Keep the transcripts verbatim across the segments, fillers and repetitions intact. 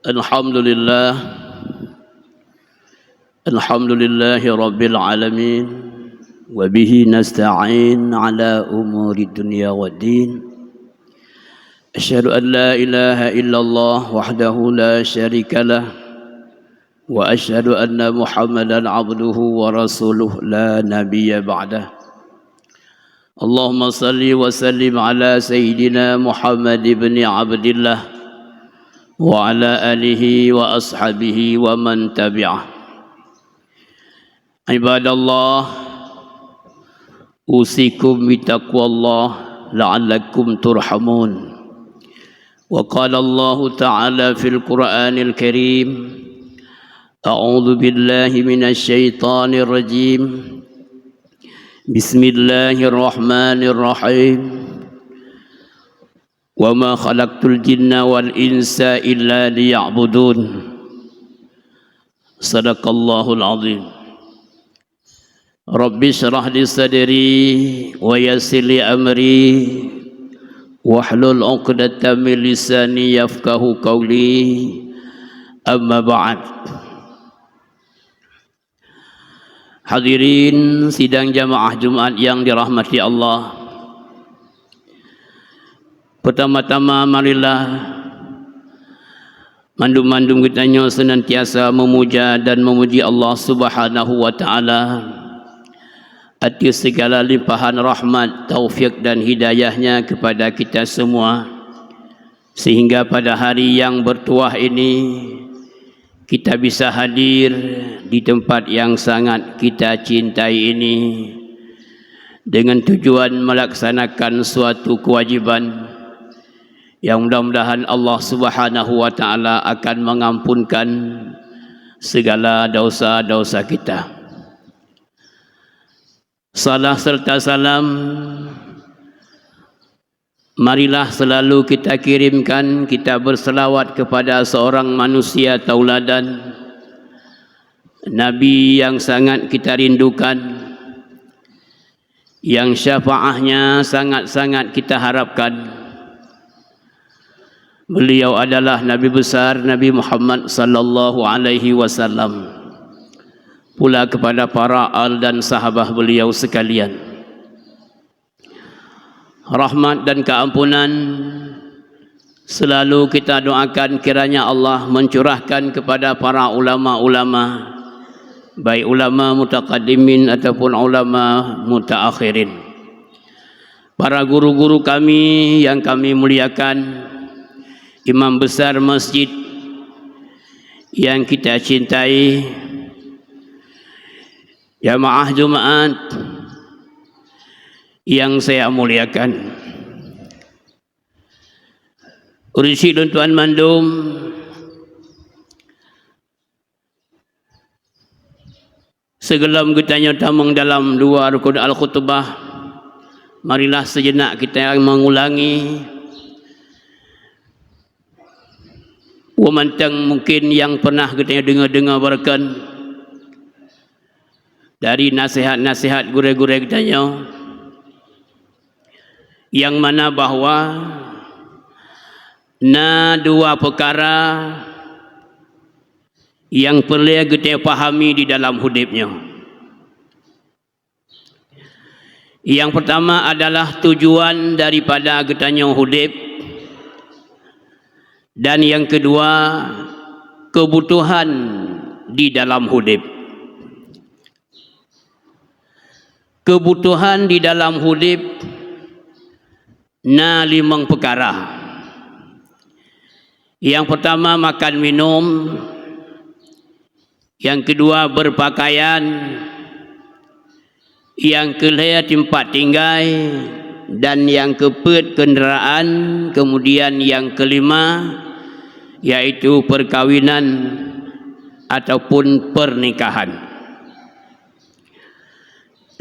Alhamdulillah. Alhamdulillahi rabbil alamin. Wa bihi nasta'in ala umuri dunya waddin. Asyhadu an la ilaha illallah wahdahu la syarika lah. Wa asyhadu anna Muhammadan abduhu wa rasuluh la nabiyya ba'dah. Allahumma salli wa sallim ala sayyidina Muhammad ibni Abdillah wa ala alihi wa ashabihi wa man tabi'ah. Ibadallah, usikum bitaqwallah la'allakum turhamun. Wa qala Allahu ta'ala fil Qur'anil Karim, a'udzu billahi minasy syaithanir rajim. Bismillahirrahmanirrahim. Wa ma khalaqtul jinna wal insa illa liya'budun. Sadaqallahul azim. Rabbi syrah li sadri wa yassir li amri wahlul 'uqdatam min lisani yafqahu qawli. Amma ba'd. Hadirin sidang jamaah Jumat yang dirahmati Allah. Pertama-tama marilah mandum-mandum geutanyoe senantiasa memuja dan memuji Allah Subhanahu wa Ta'ala atas segala limpahan rahmat, taufik dan hidayah-Nya kepada kita semua, sehingga pada hari yang bertuah ini kita bisa hadir di tempat yang sangat kita cintai ini dengan tujuan melaksanakan suatu kewajiban yang mudah-mudahan Allah Subhanahu wa Ta'ala akan mengampunkan segala dosa-dosa kita. Salah serta salam marilah selalu kita kirimkan, kita berselawat kepada seorang manusia tauladan, Nabi yang sangat kita rindukan, yang syafaahnya sangat-sangat kita harapkan. Beliau adalah Nabi besar Nabi Muhammad sallallahu alaihi wasallam. Pula kepada para al dan sahabat beliau sekalian. Rahmat dan keampunan selalu kita doakan kiranya Allah mencurahkan kepada para ulama-ulama, baik ulama mutaqaddimin ataupun ulama mutaakhirin. Para guru-guru kami yang kami muliakan, imam besar masjid yang kita cintai, jamaah Jumat yang saya muliakan. Ureueng syik lôn tuan mandum, sigohlom geutanyoe tamong dalam dua rukun al-khutbah, marilah sejenak kita mengulangi peue mantong mungkin nyang pernah geutanyoe deungoe-deungoe barokon dari nasihat-nasihat gurée-gurée geutanyoe, nyang mana bahwa na dua peukara nyang peureulée geutanyoe pahami di dalam udeb nyoe. Nyang peurtama adalah tujuan daripada geutanyoe udeb, dan nyang keudua, keubutohan di dalam udeb. Keubutohan di dalam udeb na limong peukara. Nyang peurtama makan minum, nyang keudua beurpakaian, nyang keulhée teumpat tinggai, dan nyang keupeuet keundaraan, keumudian nyang keulima yaitu peurkawinan ataupun peurnikahan.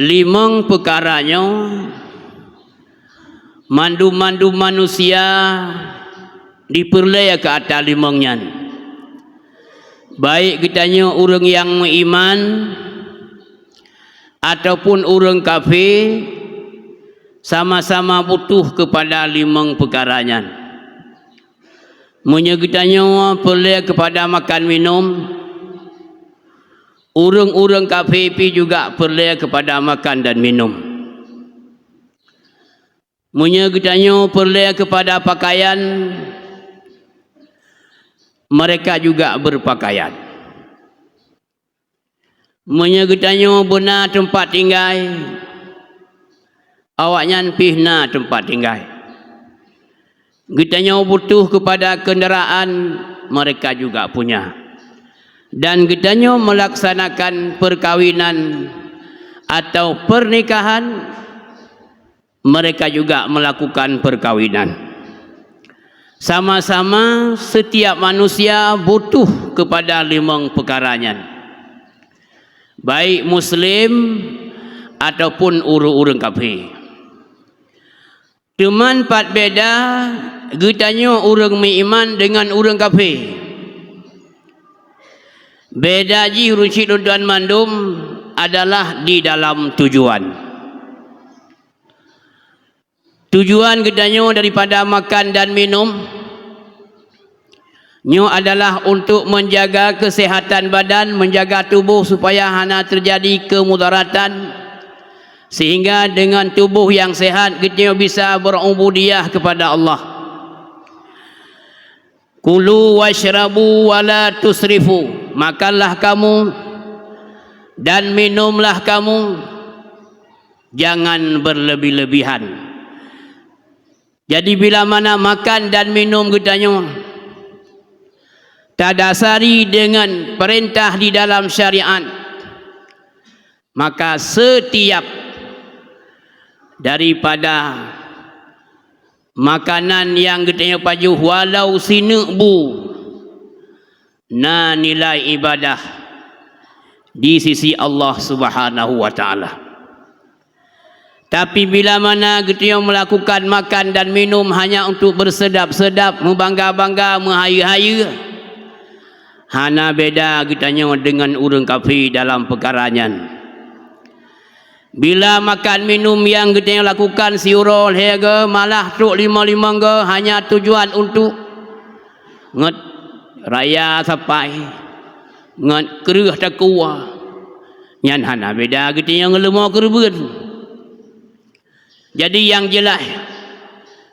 Limong peukara nyoe, mandum-mandum manusia jipeureulée keu atra limong nyan. Baik geutanyoe ureuëng nyang meuiman ataupun ureuëng kafé, sama-sama butuh keupada limong peukara nyan. Meunyoe geutanyoe peureulée keupada makan minum, ureuëng-ureuëng kafé pih juga peureulée keupada makan dan minum. Meunyoe geutanyoe peureulée keupada pakaian, mereka juga beurpakaian. Meunyoe geutanyoe beuna teumpat tinggai, awaknyan pih na teumpat tinggai. Geutanyoe butuh keupada keundaraan, mereka juga punya. Dan geutanyoe meulaksanakan peukawinan atau peurnikahan, mereka juga meulakukan peukawinan. Sama-sama setiap manusia butuh keupada limong peukara nyan, baik muslim ataupun ureuëng-ureuëng kafé. Teuman pat beda geutanyoe ureuëng meuiman deungon ureuëng kafé. Beda jih ureuëng syiek lôn tuan mandum adalah di dalam tujuan. Tujuan geutanyoe daripada makan dan minum nyoe adalah untuk menjaga kesehatan badan, menjaga tubuh supaya hana terjadi kemudaratan, sehingga dengan tubuh yang sehat geutanyoe bisa berubudiyah kepada Allah. "Kulu wasyrabu wala tusrifu." Makanlah kamu dan minumlah kamu, jangan berlebih-lebihan. Jadi, bila mana makan dan minum geutanyoe tadasari dengan perintah di dalam syariat, maka setiap daripada makanan nyang geutanyoe pajoh, walau sineuk bu, na nilai ibadah di sisi Allah Subhanahu wa Ta'ala. Tapi bila mana geutanyoe melakukan makan dan minum hanya untuk bersedap-sedap, meubangga-bangga, meuhayeue-hayeue, hana beda geutanyoe deungon ureuëng kafé dalam peukara nyan. Bila makan minum nyang geutanyoe lakukan siuroe lhée goe, malah trok limong-limong goe hanya tujuan untuk ngon raya sapai, ngon kreueh takue, nyan hana beda geutanyoe ngon leumo keureubeuen. Jadi nyang jeulaih,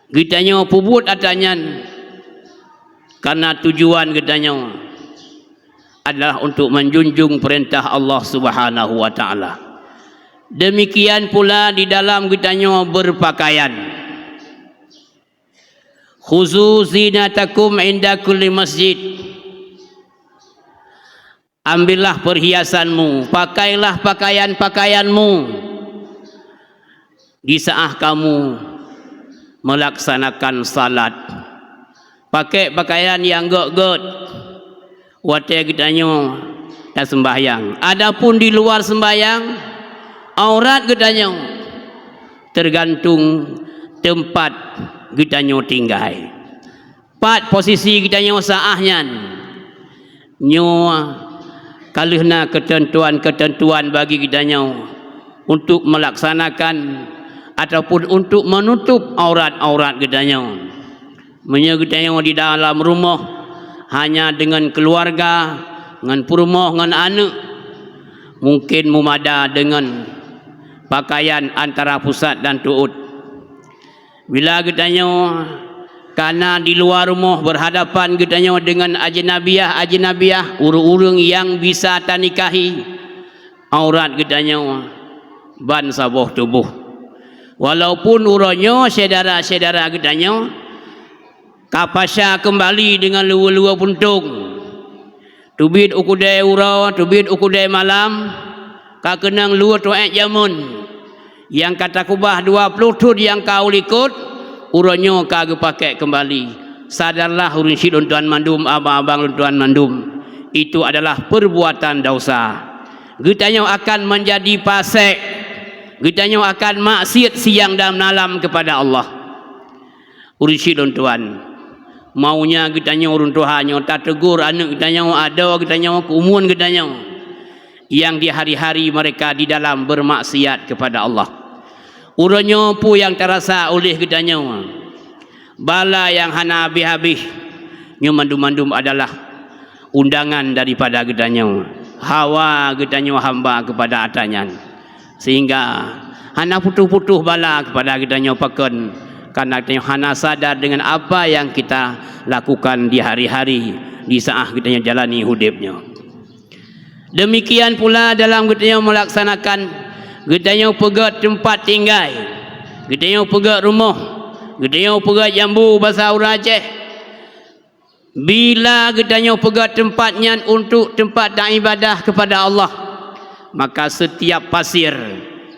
geutanyoe peubuet atra nyan karena tujuan geutanyoe adalah untuk menjunjung perintah Allah Subhanahu wa Ta'ala. Demikian pula di dalam geutanyoe berpakaian. "Khuzu zinatakum inda kulli masjid." Ambillah perhiasanmu, pakailah pakaian-pakaianmu di saat kamu melaksanakan salat. Pakai pakaian nyang gét-gét watée geutanyoe taseumbahyang. Adapun di luar seumbahyang, aurat geutanyoe tergantung teumpat geutanyoe tinggai. Pat posisi geutanyoe saát nyan, nyoe ka lheueh na keuteuntuan-keuteuntuan bagi geutanyoe untuk meulaksanakan ataupun untuk meunutob aurat-aurat geutanyoe. Meunyoe geutanyoe di dalam rumoh hanya deungon keuluwarga, ngon peurumoh, ngon aneuëk, mungken meumada deungon pakaian antara pusat dan tuôt. Bila geutanyoe ka na di luwa rumoh beuhadapan geutanyoe deungon ajnabiah-ajnabiah, ureuëng-ureuëng nyang bisa tanikahi, aurat geutanyoe ban saboh tuboh. Walaupun uroe nyoe syedara-syedara geutanyoe ka pasya keumbali deungon luweue-luweue puntông, teubiet u keudée uroe, teubiet u keudée malam, ka keunong luweue tuét jameun nyang ka takubah dua ploh thon nyang ka u likot, uroe nyoe ka geupakék keumbali. Sadarlah ureuëng syiek lôn tuan mandum, abang-abang lôn tuan mandum, itu adalah perbuatan dosa. Geutanyoe akan menjadi pasék, geutanyoe akan maksiet siang dan malam kepada Allah. Ureuëng syiek lôn tuan, maunya geutanyoe ureuëng tuha nyoe tateugur aneuëk geutanyoe, adoe geutanyoe, keumuan geutanyoe nyang di hari-hari mereka di dalam bermaksiat kepada Allah. Uroe nyoe peue nyang tarasa oleh geutanyoe? Bala nyang hana habéh-habéh, Nyoe mandum-mandum adalah undangan daripada geutanyoe, hawa geutanyoe hamba keupada atra nyan, sehingga hana putôh-putôh bala keupada geutanyoe pakon, karena geutanyoe hana sadar dengan apa yang kita lakukan di hari-hari, di saat geutanyoe jalani udeb nyoe. Demikian pula dalam geutanyoe meulaksanakan, geutanyoe peugét teumpat tinggai, geutanyoe peugét rumoh, geutanyoe peugét jambu basa ureuëng Aceh. Bila geutanyoe peugét teumpat nyan untuk teumpat taibadah keupada Allah, maka setiap pasir,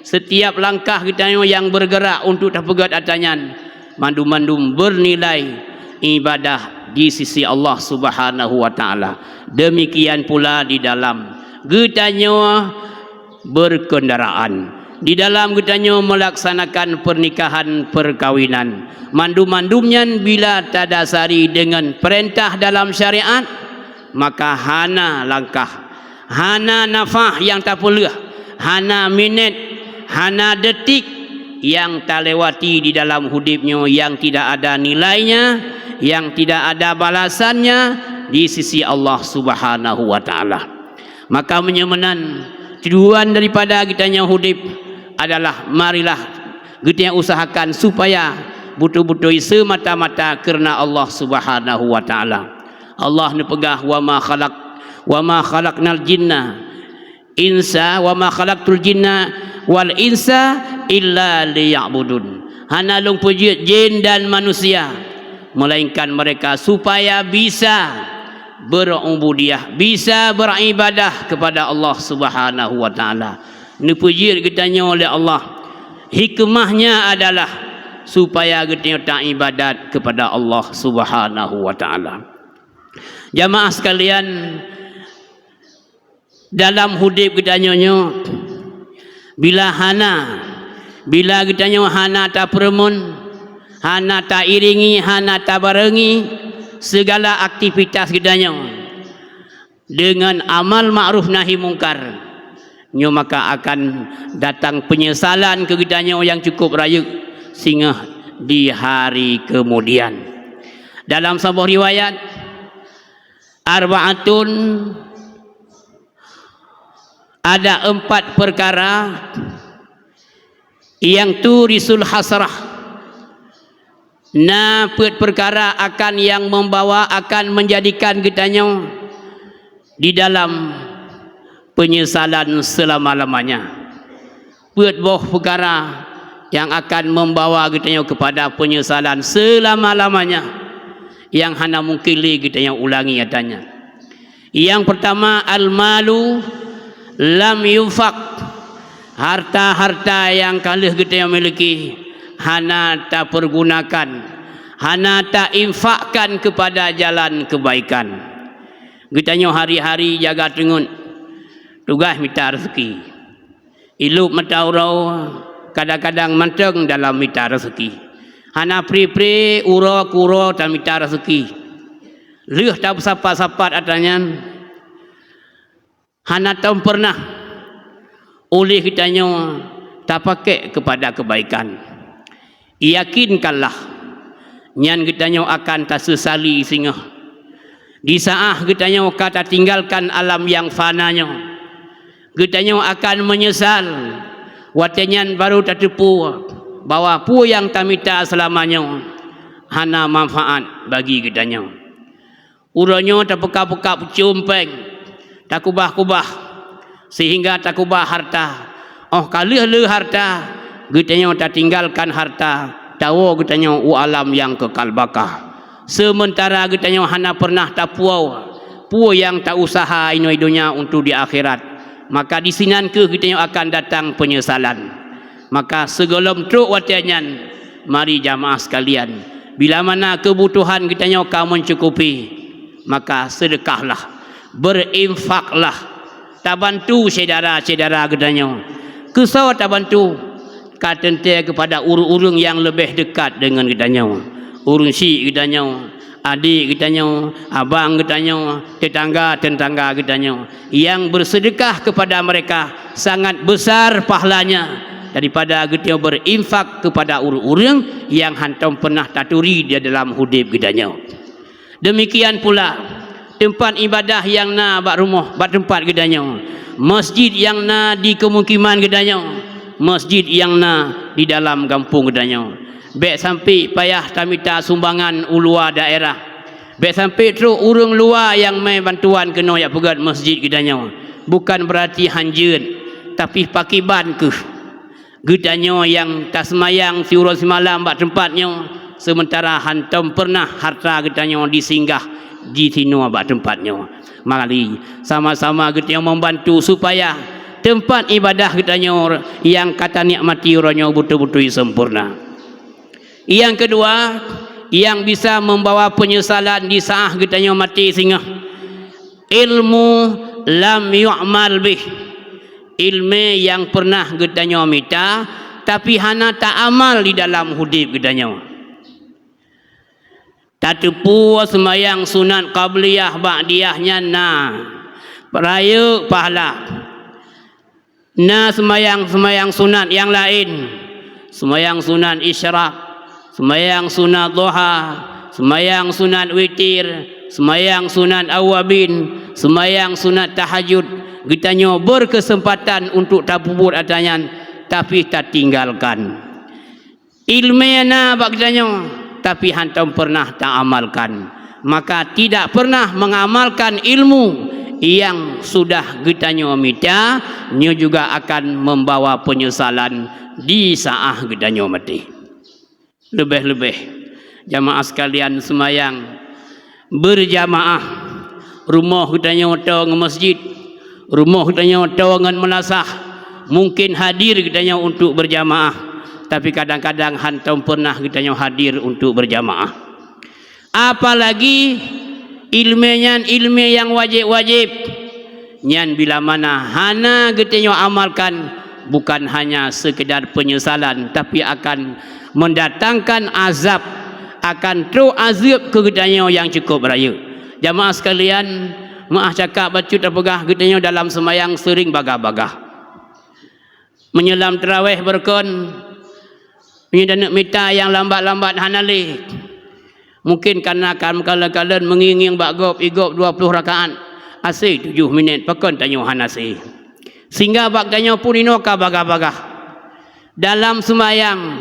setiap langkah geutanyoe nyang beureugerak untuk tapeugét atra nyan, mandum-mandum beunilai ibadah di sisi Allah Subhanahu wa Ta'ala. Demikian pula di dalam geutanyoe beurkeundaraan, di dalam geutanyoe meulaksanakan peurnikahan peurkawinan. Mandum-mandum nyan bila tadasari deungon peurintah dalam syariat, maka hana langkah, hana nafah nyang tapeuleueh, hana minét, hana detik nyang talewati di dalam udeb nyoe nyang tidak ada nilainya, nyang tidak ada balasannya di sisi Allah Subhanahu wa Ta'ala. Maka meunyoe meunan, tujuan daripada geutanyoe udeb adalah marilah geutanyoe usahakan supaya beutôi-beutôi seumata-mata kareuna Allah Subhanahu wa Ta'ala. Allah neupeugah, "Wa ma khalaq, wa ma khalaqnal jinna insa, wa ma khalaqtul jinna wal insa illa liya'budun." Hana Lôn peujeuet jin dan manusia, melainkan mereka supaya bisa beurububiyah, bisa beuribadah keupada Allah Subhanahu wa Ta'ala. Neupeujeuet geutanyoe lé Allah, hikmahnya adalah supaya geutanyoe taibadat keupada Allah Subhanahu wa Ta'ala. Jamaah sekalian, dalam udeb geutanyoe nyoe, bila hana, bila geutanyoe hana tapeureumeun, hana tairingi, hana tabarengi segala aktivitas geutanyoe deungon amal ma'ruf nahi mungkar, nyoe maka akan datang peunyesalan keu geutanyoe nyang cukup rayeuk singoh di hari keumudian. Dalam saboh riwayat, "Arba'atun," ada empat peukara, "nyang turisul hasrah." Na peuet peukara akan nyang membawa, akan menjadikan geutanyoe di dalam peunyesalan seulama-lamanya. Peuet boh peukara nyang akan membawa geutanyoe keupada peunyesalan seulama-lamanya, nyang hana mungken lé geutanyoe ulangi atra nyan. Nyang peurtama, al-malu lam yunfaq. Harta-harta nyang ka lheueh geutanyoe miliki hana tapeurgunakan, hana tainfakkan keupada jalan keubaikan. Geutanyoe hari-hari jaga teungeut, tugaih mita reuseuki. Ilop mata uroe, kadang-kadang mantong dalam mita reuseuki. Hana pri-pri uroe keu uroe tamita reuseuki. Lheueh tapeusapat-sapat atra nyan, hana tom peureunah uléh geutanyoe tapakék keupada keubaikan. Yakinkanlah, nyan geutanyoe akan taseusali singoh. Di saat geutanyoe ka tatinggalkan alam nyang fana nyoe, geutanyoe akan meunyeusal. Watée nyan barô tateupeue bahwa peue nyang tamita seulama nyoe hana manfaat bagi geutanyoe. Uroe nyoe tapeuka-peuka pucom péng, takubah-kubah, sehingga takubah harta. Óh ka lheueh le harta, geutanyoe tatinggalkan harta, tawoe geutanyoe u alam nyang keukal baka. Seumeuntara geutanyoe hana peureunah tapuwoe peue nyang ta-useuha inoe donya untuk di akhirat, maka disinan kheueh geutanyoe akan datang peunyesalan. Maka sigohlom trok watée nyan, mari jamaah sekalian, bila mana keubutuhan geutanyoe ka meucukupi, maka seudeukahlah, beurinfaklah, tabantu syedara-syedara geutanyoe. Keusoe tabantu? Ka teuntée keupada ureuëng-ureuëng nyang leubeh deukat deungon geutanyoe, ureuëng syik geutanyoe, adék geutanyoe, abang geutanyoe, teutangga-teutangga geutanyoe, nyang beuseudeukah keupada meureka sangat beusar pahlanya daripada geutanyoe beurinfak keupada ureuëng-ureuëng nyang hántom peunah taturi di dalam udeb geutanyoe. Demikian pula teumpat ibadah nyang na bak rumoh, bak teumpat geutanyoe, masjid nyang na di keumukiman geutanyoe, masjid nyang na di dalam gampông geutanyoe. Bék sampai payah tamita sumbangan u luwa daerah. Bék sampai trok ureuëng luwa nyang mé bantuan keunoe jak peugét masjid geutanyoe. Bukan beurati hanjeuet, tapi pakiban kheueh. Geutanyoe nyang taseumayang siuroe simalam bak teumpat nyoe, seumeutara hántom peureunah hareuta geutanyoe jisinggah jisinoe bak teumpat nyoe. Mari sama-sama geutanyoe meubantu supaya teumpat ibadah geutanyoe nyang ka tanikmati uroe nyoe beutôi-beutôi sempurna. Nyang keudua, nyang bisa membawa peunyesalan di saát geutanyoe maté singoh, ilmu lam yu'mal bih. Iéleumé nyang peureunah geutanyoe mita, tapi hana taamal di dalam udeb geutanyoe. Tateupeue seumayang sunat qabliyah ba'diyah nyan na rayeuk pahala. Na seumayang-seumayang sunat nyang laén, seumayang sunat isyraq, seumayang sunat duha, seumayang sunat witir, seumayang sunat awwabin, seumayang sunat tahajud, geutanyoe berkeuseumpatan untuk tapeubuet atra nyan, tapi tatinggalkan. Iéleumé na bak geutanyoe, tapi hántom peureunah taamalkan. Maka tidak pernah mengamalkan ilmu yang sudah geutanyoe mita, nyoe juga akan membawa penyesalan di saat geutanyoe maté. Leubeh-leubeh, jamaah sekalian, seumayang beurjamaah. Rumoh geutanyoe toe ngon masjid, rumoh geutanyoe toe ngon meulasah. Mungkin hadir geutanyoe untuk beurjamaah, tapi kadang-kadang hántom peureunah geutanyoe hadir untuk beurjamaah. Apalagi iéleumé nyan iéleumé nyang wajéb-wajéb. Nyan bila mana hana geutanyoe amalkan, bukan hanya sekedar penyesalan, tapi akan mendatangkan azab, akan trok azab keu geutanyoe nyang cukup rayeuk. Jamaah sekalian, meuah cakap bacut tapeugah, geutanyoe dalam seumayang seuring bagah-bagah. Meunyoe lam teurawéh beurukon, meunyoe taneuk mita nyang lambat-lambat hana lé. Mungkin kareuna ka meukalon-kalon meungieng-ngieng bak gob, igob dua ploh rakaat, hasé tujoh minét, pakon tanyoe hana hasé. Sehingga bak tanyoe pun inoe ka bagah-bagah. Dalam seumayang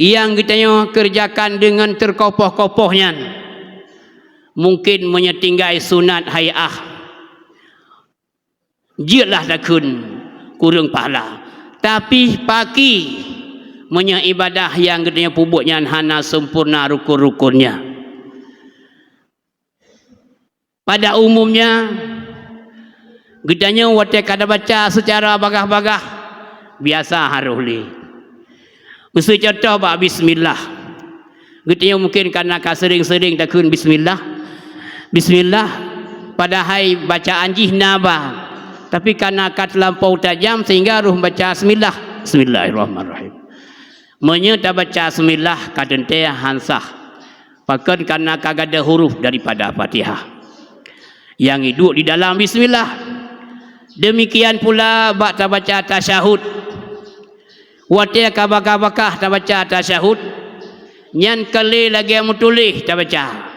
nyang geutanyoe keureujakan deungon teukopoh-kopoh nyan, mungkin meunyoe tinggai sunat hai'ah, jeuetlah takheun kureueng pahala. Tapi paki meunyoe ibadah nyang geutanyoe peubuet nyan hana sempurna rukun-rukunnya. Pada umumnya, geutanyoe watée ka tabaca seucara bagah-bagah, biasa harôh lé. Miseu contoh bak bismillah. Geutanyoe mungkin kareuna ka seuring-seuring takheun bismillah. Bismillah, padahai bacaan jih na ba. Tapi kareuna ka teulampau tajam sehingga roh baca bismillah. Bismillahirrahmanirrahim. Meunyoe tabaca bismillah ka teuntée han sah. Pakon kareuna ka gadôh huruf daripada Fatihah. Nyang iduek di dalam bismillah. Demikian pula bak tabaca tasyahud. Watée ka bagah-bagah tabaca tasyahud, nyan ka lé lagée meutuléh tabaca.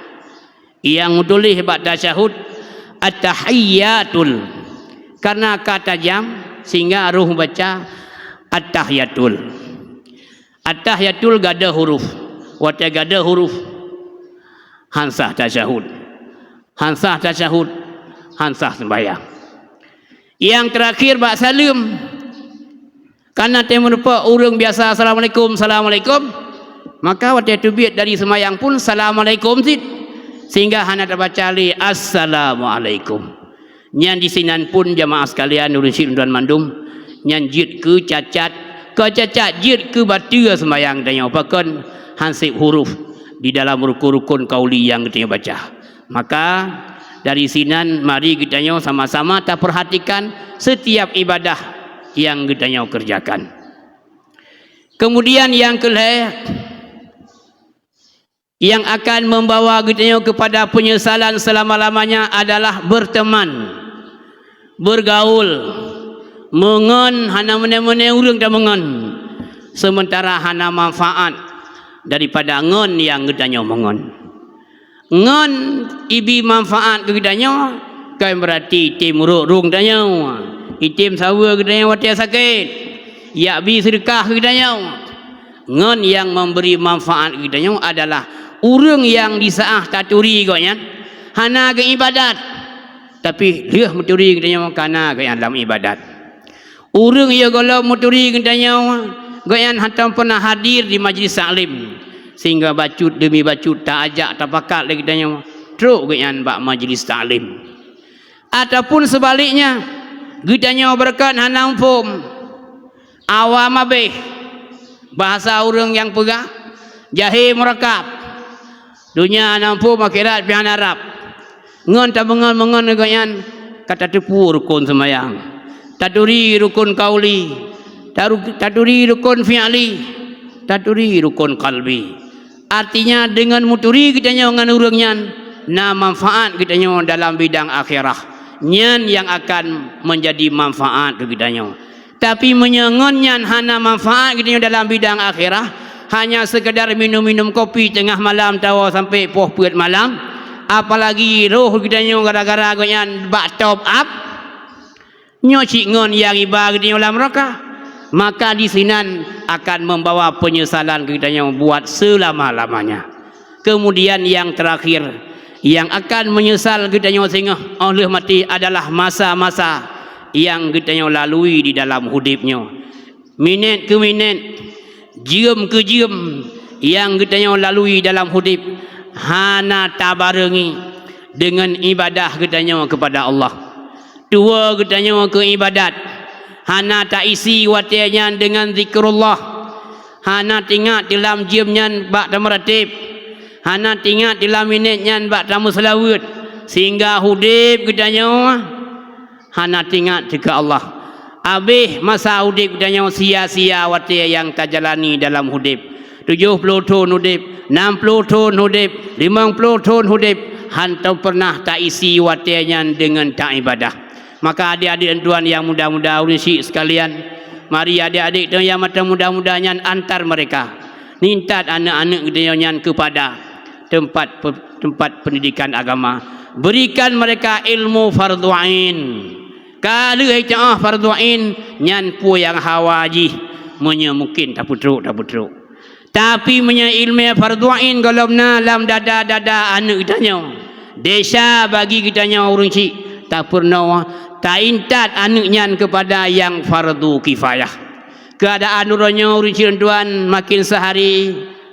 Nyang meutuléh bak tasyahud, at-tahiyyatul. Kareuna ka tajam, sehingga roh baca at-tahiyyatul. At-tahiyyatul gadôh huruf. Watée gadôh huruf, han sah tasyahud. Han sah tasyahud, han sah seumayang. Nyang teurakhir bak saleuem. Kareuna teumeureumpok ureuëng biasa, "Assalamualaikum, assalamualaikum." Maka watée teubiet dari seumayang pun, "Assalamualaikum," cit. Sehingga hana tabaca lé, "Assalamualaikum." Nyan disinan pun, jamaah sekalian, ureuëng syik dan mandum, nyan jeuet keu cacat, keu cacat jeuet keu bateue seumayang tanyoe, pakon han seb huruf di dalam rukun-rukun qauli nyang geutanyoe baca. Maka, dari sinan mari geutanyoe sama-sama tapeurhatikan setiap ibadah nyang geutanyoe keureujakan. Keumudian nyang keulhée, nyang akan membawa geutanyoe keupada peunyesalan seulama-lamanya adalah beurteuman, beurgaul, meungon hana meuné-meuné ureuëng tameungon, seumeutara hana manfaat daripada ngon nyang geutanyoe meungon. Ngon ibi manfaat keu geutanyoe, kon beurati item ureuëng geutanyoe, item saweue geutanyoe watée sakét, yak bi seudeukah keu geutanyoe. Ngon nyang memberi manfaat keu geutanyoe adalah ureuëng nyang disaáh taturi gobnyan hana geuibadat, tapi lheueh meuturi geutanyoe kana gobnyan lam ibadat. Ureuëng nyang gohlom meuturi geutanyoe, gobnyan hántom pernah hadir di majlis taklim, sehingga bacut deumi bacut taajak tapakat lé geutanyoe trok gobnyan bak majlis taklim. Ataupun sebaliknya, geutanyoe beureukat hana muphom, awam abéh, bahasa ureuëng nyang peugah, jahé meurakab, donya hana muphom, akhirat pih hana rab. Ngon tameungon-meungon ngon gobnyan ka tateupeue rukon seumayang, taturi rukon kauli, taru-, taturi rukon fi'li, taturi rukon qalbi. Artinya, deungon meuturi geutanyoe ngon ureuëng nyan, na manfaat geutanyoe dalam bidang akhirah. Nyan nyang akan menjadi manfaat keu geutanyoe. Tapi meunyoe ngon nyan hana manfaat geutanyoe dalam bidang akhirah, hanya sekedar minum-minum kopi teungoh malam tawoe sampai poh peuet malam, apalagi roh geutanyoe gara-gara gobnyan bak top up, nyoe cit ngon nyang iba geutanyoe lam neuraka, maka disinan akan membawa penyesalan geutanyoe buat selama-lamanya. Kemudian yang terakhir, yang akan menyesal geutanyoe singoh óh lheueh maté adalah masa-masa nyang geutanyoe lalui di dalam udeb nyoe. Minét keu minét, jeuem keu jeuem nyang geutanyoe lalui dalam udeb hana tabareungi deungon ibadah geutanyoe keupada Allah. Tuwoe geutanyoe keu ibadat, hana taisi watée nyan deungon zikrullah, hana teuingat dilam jeuem nyan bak tameuratéb, hana teuingat dilam minét nyan bak tameuseulaweuet, sehingga udeb geutanyoe hana teuingat teuh keu Allah. Abéh masa udeb geutanyoe sia-sia watée nyang tajalani dalam udeb. Tujoh ploh thon udeb, nam ploh thon udeb, limong ploh thon udeb, hántom pernah taisi watée nyan deungon taibadah. Maka adék-adék lôn tuan nyang muda-muda, ureuëng syik sekalian, mari adék-adék teuh nyang mantong muda-muda nyan antar mereka, intat aneuëk-aneuëk geutanyoe nyan keupada teumpat pe-, teumpat pendidikan agama. Berikan mereka ilmu fardhu ain. Ka lheueh teu'oh fardhu ain, nyan peue nyang hawa jih, meunyoe mungken tapeutrok, tapeutrok. Tapi meunyoe ileumèe fardhu ain gohlom na lam dada-dada aneuëk geutanyoe, desya bagi geutanyoe ureuëng chik tapeurunoe, taintat aneuëk nyan keupada nyang fardhu kifayah. Keuadaan uroe nyoe ureuëng chik lôn tuan makin seuhari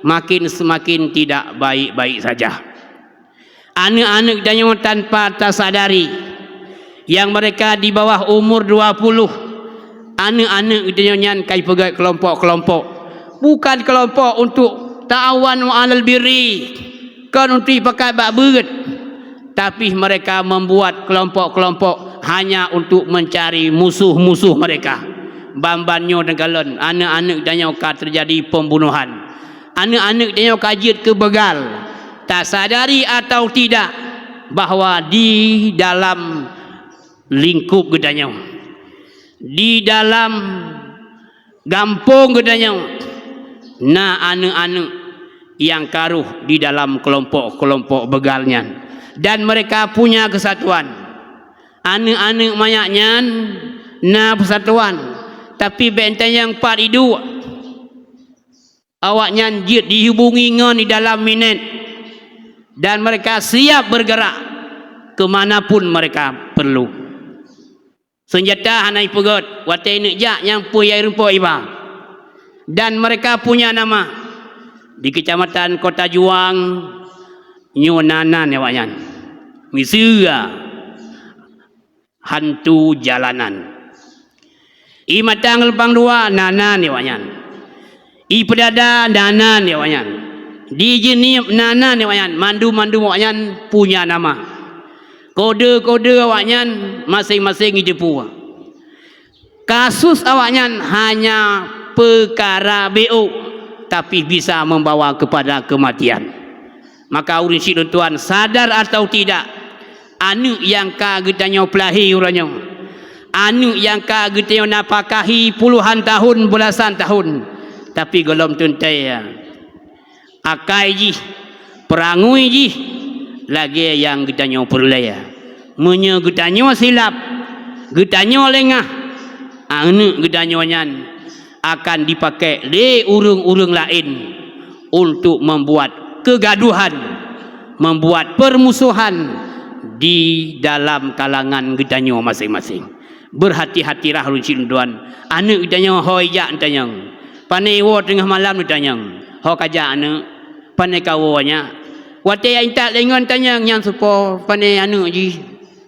makin seumakin tidak baik-baik saja. Aneuëk-aneuëk geutanyoe tanpa tasadari, nyang mereka di bawah umur dua puluh, aneuëk-aneuëk geutanyoe nyan ka jipeugét keulompok-keulompok. Bukan keulompok untuk ta'awanu 'alal birri, kon untuk jipakat bak beuet, tapi mereka membuat keulompok-keulompok hanya untuk mencari musuh-musuh mereka. Ban-ban nyoe teukalon aneuëk-aneuëk geutanyoe ka teujadi pembunuhan. Aneuëk-aneuëk tanyoe ka jeuet keu beugal, tasadari atawa tidak, bahwa di dalam lingkup geutanyoe, di dalam gampông geutanyoe, na aneuëk-aneuëk nyang ka rôh di dalam keulompok-keulompok beugal nyan, dan mereka punya kesatuan. Aneuëk-aneuëk manyak nyan na peusatuan, tapi bék tanyong pat iduek. Awaknyan jeuet dihubungi ngon di dalam minét, dan mereka siap bergerak ke mana pun mereka perlu. Seunjata hana jipeugét, watée neuk jak nyang peue nyang rumpok iba. Dan mereka punya nama. Di Kecamatan Kota Juang, nyoe na nan awaknyan. Miseue hantu jalanan. I Matang Leumpang Dua na nan awaknyan. I Peudada na nan awaknyan. Di Jeunieb na nan awaknyan. Mandum-mandum awaknyan punya nama. Kode-kode awaknyan maséng-maséng jiteupeue. Kasus awaknyan hanya peukara B O, tapi bisa membawa kepada kematian. Maka ureuëng chik lôn tuan, sadar atawa tidak, aneuëk nyang ka geutanyoe peulahé uroe nyoe, aneuëk nyang ka geutanyoe napakahi puluhan tahun, beulasan tahun, tapi gohlom teuntée akai jih, peurangui jih, lagée nyang geutanyoe peureulée. Meunyoe geutanyoe silap, geutanyoe leungah, aneuëk geutanyoe nyan akan dipakék lé ureuëng-ureuëng laén untuk membuat kegaduhan, membuat permusuhan di dalam kalangan geutanyoe maséng-maséng. Beurhati-hatilah lôn cit lôn tuan, aneuëk geutanyoe ho ijak neutanyong, pane iwoe teungoh malam neutanyong, ho kajak aneuëk, pane kawoe nyak. Watée intat lé ngon tanyong nyan seupôt, pane aneuëk jih,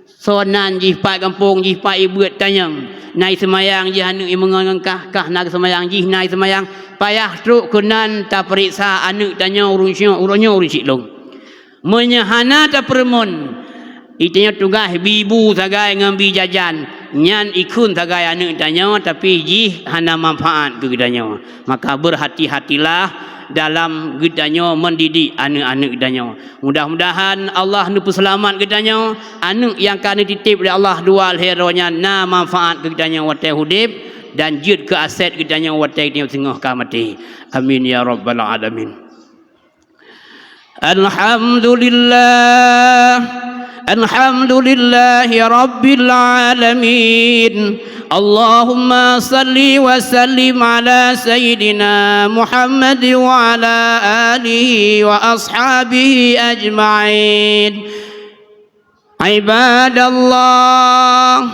soe nan jih, pat gampông jih, pat ibeuet tanyong. Na iseumayang jih aneuëk i meungon ngon kah, kah na geuseumayang jih, na iseumayang. Payah trok keunan tapeuriksa aneuëk tanyoe ureuëng syiek, ureuëng nyoe ureuëng syiek lôn. Meunyoe hana tapeureumeun, itanyoe tugaih bi bu sagai ngon bi jajan, nyan ikheun sagai aneuëk tanyoe, tapi jih hana manfaat keu geutanyoe. Maka beurhati-hatilah dalam geutanyoe mendidik aneuëk-aneuëk geutanyoe. Mudah-mudahan Allah neupeuseulamat geutanyoe, aneuëk nyang ka neutitép lé Allah dua lhée droe nyan na manfaat keu geutanyoe watée udeb dan jeuet keu aset geutanyoe watée geutanyoe singoh ka maté. Amin ya rabbal alamin. Alhamdulillah. Alhamdulillahi rabbil alamin. Allahumma salli wa sallim ala sayyidina Muhammad wa ala alihi wa ashabihi ajma'in. Ibadallah,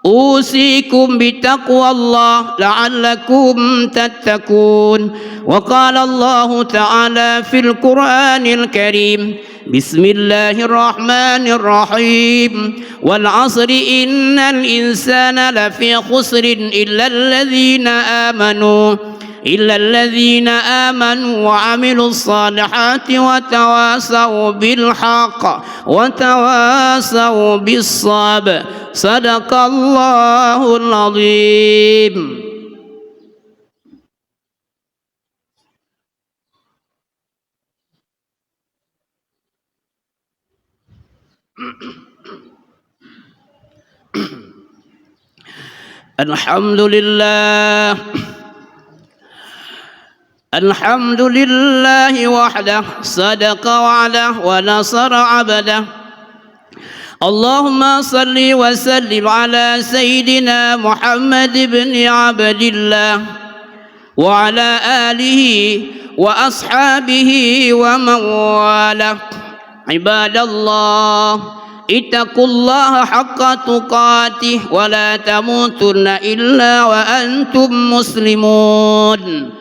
usikum bitaqwallah la'allakum tattaqun. Wa qala Allahu ta'ala fil Qur'anil Karim, bismillahirrahmanirrahim. Wal 'asri innal insana lafi khusrin illal ladzina amanu, illal ladzina amanu wa 'amilus shalihati wa tawasaw bil haqq wa tawasaw bis sabr. Sadaqallahul azim. Alhamdulillah. Alhamdulillahi wahdah, sadaqa wa'dah, wa nasara abdah. Allahumma salli wa sallim ala sayyidina Muhammad ibn Abdillah wa ala alihi wa ashabihi wa man walah. Ibadallah, ittaqullaha haqqa tuqatih wa la tamutunna illa wa antum muslimun.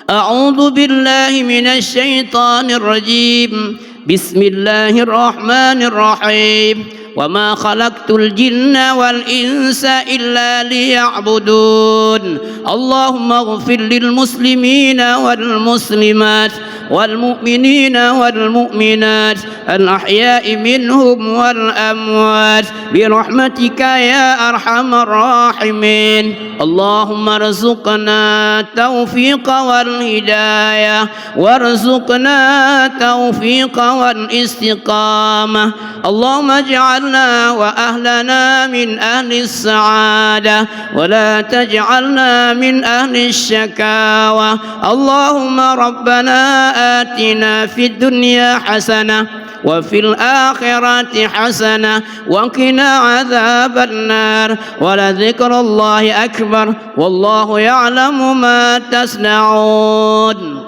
A'udzu billahi minasy syaithanir rajim. Bismillahirrahmanirrahim. Wa ma khalaqtul jinna wal insa illa liya'budun. Allahumma ighfir lil muslimina wal muslimat, wal mu'minina wal mu'minat, al ahya'i minhum wal amwat, bi rahmatika ya arhamar rahimin. Allahumma rzuqna taufiqa wal hidayah, warzuqna taufiqa wal istiqamah. Allahumma ij'alna wa ahlana min ahlis sa'adah, wa la taj'alna min ahlis syakawa. Allahumma rabbana atina fid dunya hasanah, wa fil akhirati hasanah, wa qina adzaban nar, wa la dzikrullahi akbar, wallahu ya'lamu ma tasna'un.